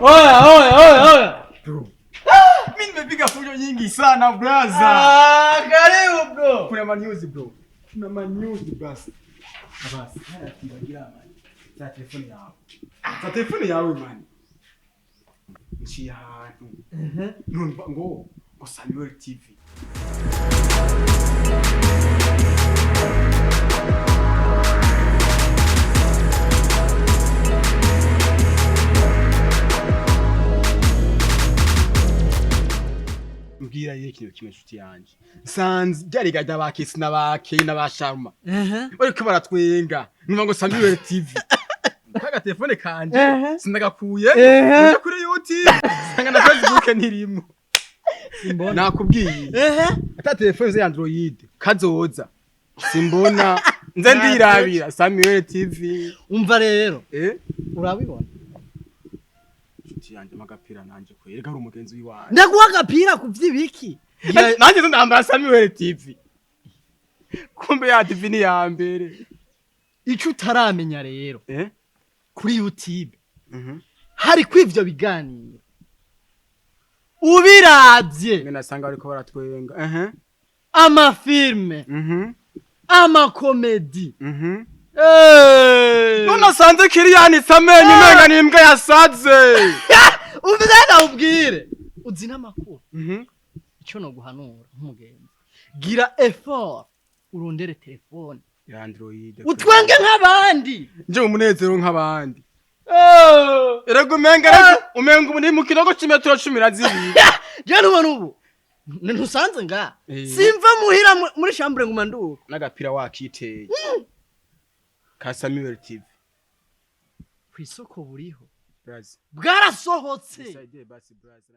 Oya, oya, oya, oya. Bro. Mimi nimepiga fujo nyingi sana brother. Ah, karibu bro. Kuna ma news bro. Kuna ma news basi. Basi, haya tubagira man. Za telefoni yawe. Za telefoni yawe man. Nchi ahantu. Numva ngo Samuel TV. Mbwira yeye ikintu kimwe nshuti yanje. Nsanze byarigajya bakisi n'abake n'abasharuma. Bariko baratwenga. Numva ngo Samuel TV. Kaga telefone kanje sinagakuye nje kuri YouTube sanga na Facebook ntirimo. Nakubwiye. Ata telefone ze Android kazoza. Simbona nze ndirabira Samuel TV. Umva rero, Eh? urabibona. Nshuti yanje magapira nanje kwereka ari umugenzi wiwanje. Ndaguha agapira ku vy'ibiki? Nanjye nze ndambara Samuel TV. Kumbe ya TV ni ya mbere. Ico utaramenya rero Eh? kuri YouTube Mhm. hari kw'ivyo biganiro ubiravye Mwe nasanga bariko baratwenga. Eh. amafilme, Mhm. amakomedi. Mhm. Eh. None asanze kiriyanitse amenyo umenga ni imbwa yasaze. Umva ndakubwire, uzi n'amakuru. Mhm. Ico noguhanura nk'umugenzi, gira effort urondere telefone Ya Android. utwenge nk'abandi. Nje mu munezero nk'abandi. Eh. Erega umenga erega umenga ubu ni mu kinogo c'imetero 12. Je ntubona ubu ntusanze nga Eh. simva muhira muri chambre nguma nduka. N'agapira wakiteye. Ka Samuel TV. Kw'isoko buriho Brazi. bwarasohotse. Nisaidie basi brazi.